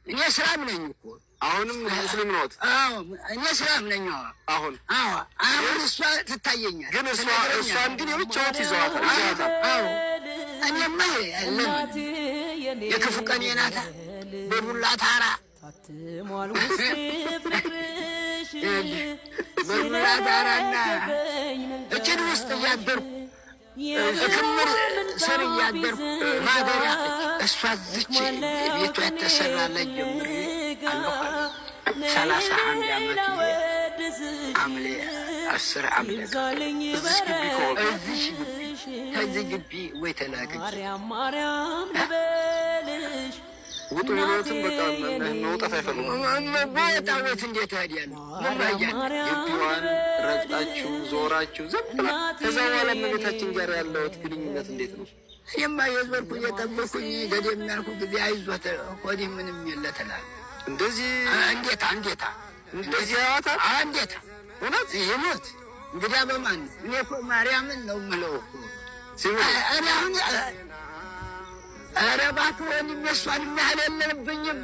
እኔ እስላም ነኝ እኮ። አሁንም ሙስሊም ነዎት? አዎ፣ እኔ እስላም ነኝ። አዎ። አሁን? አዎ፣ አሁን እሷ ትታየኛል። ግን እሷ ትነግረኛለች። እሷን ግን የብቻዎት ይዘዋታል ይዘዋታል። አዎ፣ እኔማ ለምን የክፉ ቀን ናታ በቡላ ታራ፣ በቡላ ታራና እጭድ ውስጥ እያደርኩ፣ ክምር ስር እያደርኩ ማደሪያ እሷ ዝች ቤቷ የተሰራለት ጀምሬ አለሁ። 31 ዓመት ሐምሌ 10 ሐምሌ እዚች ግቢ ከሆነ እዚህ ግቢ፣ ከዚህ ግቢ ወይ ተላቅቄ ውጡ ቢሉትም በቃ መውጣት አይፈልጉም። ቦታ ወት እንዴት እሄዳለሁ? ምን ባያለሁ? ግቢዋን ረግጣችሁ ዞራችሁ ዝም ብላ ከዛ በኋላ እመቤታችን ጋር ያለዎት ግንኙነት እንዴት ነው? እኔማ የዞርኩ እየጠበኩኝ ገደም ያልኩ ጊዜ አይዞህ ሆዲህ ምንም የለ ትላለህ። እንደዚህ እንዴታ እንዴታ! እንደዚህ ያዋታል። እንዴታ! እውነት? ይሞት እንግዲያ በማን ነው? እኔ እኮ ማርያምን ነው የምለው እኮ። ሲሆን እኔ አሁን ኧረ እባክህ ወንድሜ እሷን የሚያህል የለብኝም።